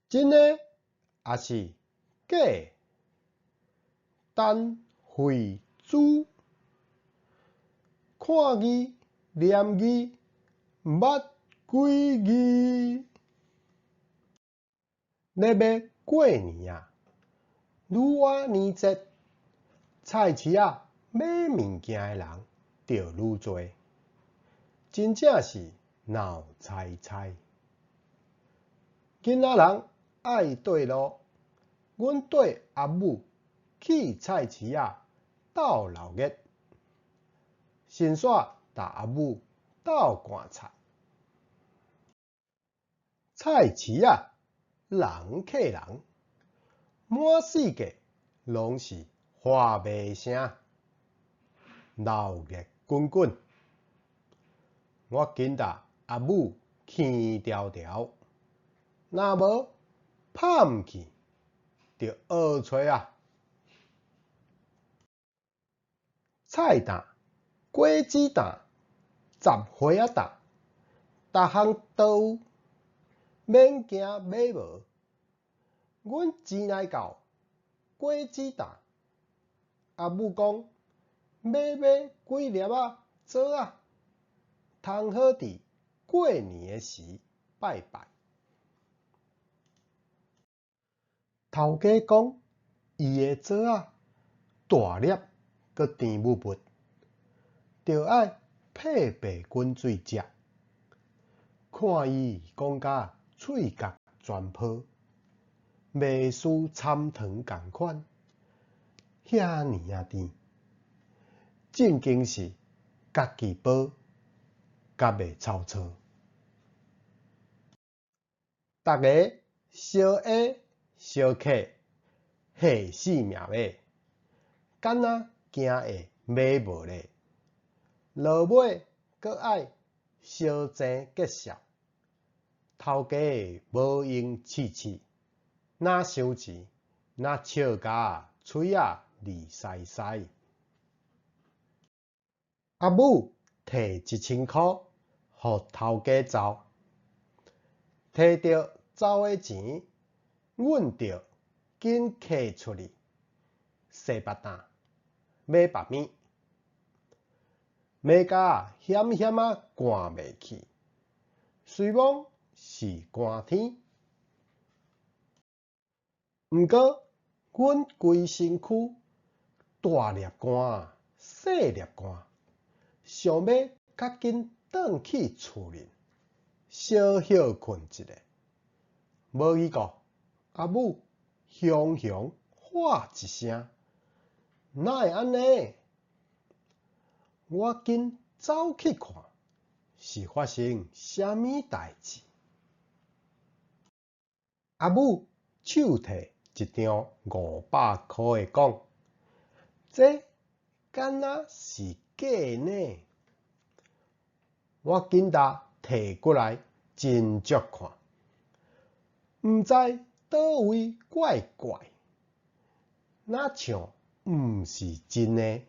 真的抑是假的？陳慧珠，看字念字，毋捌幾字。咧欲過年矣，愈倚年節，菜市仔買物件的人就愈濟，真正是鬧猜猜。囡仔人愛綴路，阮綴阿母去菜市仔鬥鬧熱，順紲共阿母鬥灌菜。菜市仔人客人，滿四界攏是喊賣聲，鬧熱滾滾。我緊共阿母牽牢牢，若無拍毋去，就僫揣矣。菜擔、果子擔、雜貨仔擔，逐項都有，免驚買無。阮錢來到果子擔，阿母講欲買幾粒仔棗仔，通好佇過年的時拜拜。頭家講伊的棗仔大粒閣甜密密，著愛配白滾水食。看伊講甲喙角全泡，袂輸參糖仝款，遐爾仔甜，正經是家己煲，較袂臭臊。逐家相下相客下死命買，敢若驚會買無咧。落尾閣愛相爭結數，頭家無閒試試，若收錢，若笑甲喙仔膩饞饞。阿母提1000箍予頭家走，提著走的錢，阮著緊揢出去，洗腹擔，買腹物，罵甲險險仔寒袂去，雖罔是寒天。毋過，阮規身軀大粒汗、細粒汗，想欲較緊轉去厝內，小歇睏一下。無去顧，阿母雄雄喊一聲：哪會按呢？我緊走去看，是發生啥物代誌？阿母手提一張500箍的講，這敢若是假呢？我緊共提過來斟酌看，毋知佗位怪怪，若像毋是真的。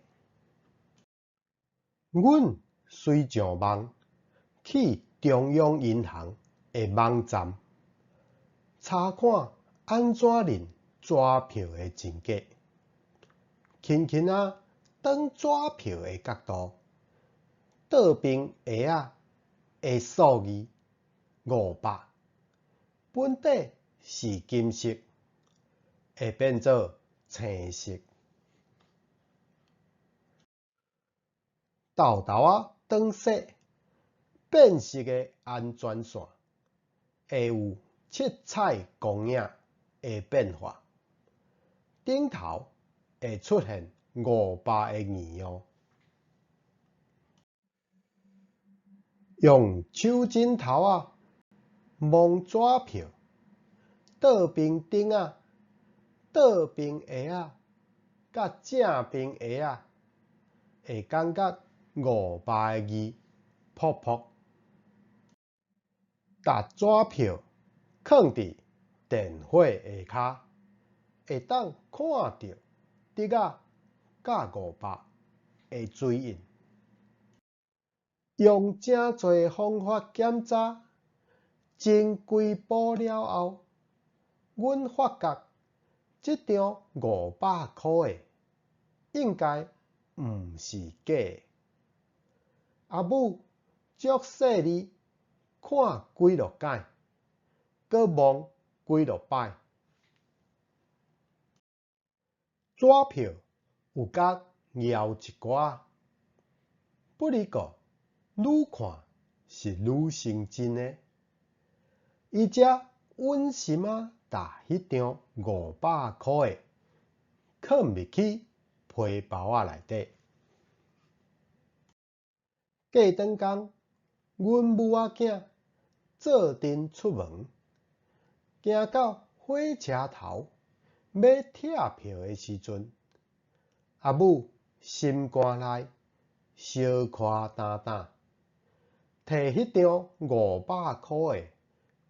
阮隨上網去中央銀行的網站查看按怎認紙票的真假，輕輕仔轉紙票的角度，倒邊鞋仔的數字500，本底是金色，會變做青色。沓沓仔轉踅，變色的安全線會有七彩光影的變化，頂頭會出現500的字哦。用手指頭仔摸紙票，倒邊頂仔、倒邊鞋仔，佮正邊鞋仔，會感覺500个字噗噗。共紙票囥佇電火下跤，會當看著竹仔佮500的水印。用誠濟方法檢查，正規步了後，阮發覺這張五百箍的應該毋是假的。阿母足細膩看幾落擺，閣摸幾落擺。紙票有較搖一寡仔，不過愈看是愈成真的。伊才穩心仔共彼張五百箍的囥入去皮包仔內底。過轉工，阮母仔囝做陣出門，行到火車頭欲拆票的時陣，阿母心肝內相看澹澹，提彼張五百箍的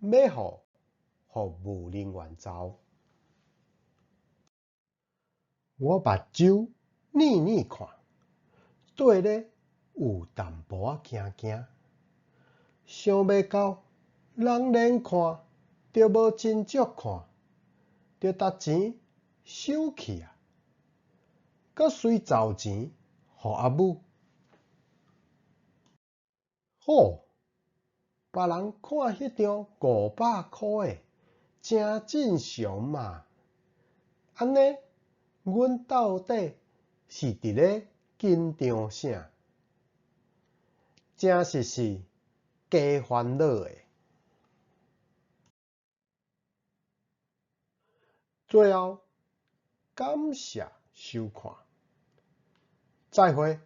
欲予服務人員走。我目睭躡躡看，綴咧有淡薄仔驚驚，想袂到人連看著無真足看，就共錢收去矣，閣隨找錢予阿母。好，別人看彼張五百箍的，誠正常嘛。按呢，阮到底是佇咧緊張啥？誠實是加煩惱的。最後，感謝收看，再會。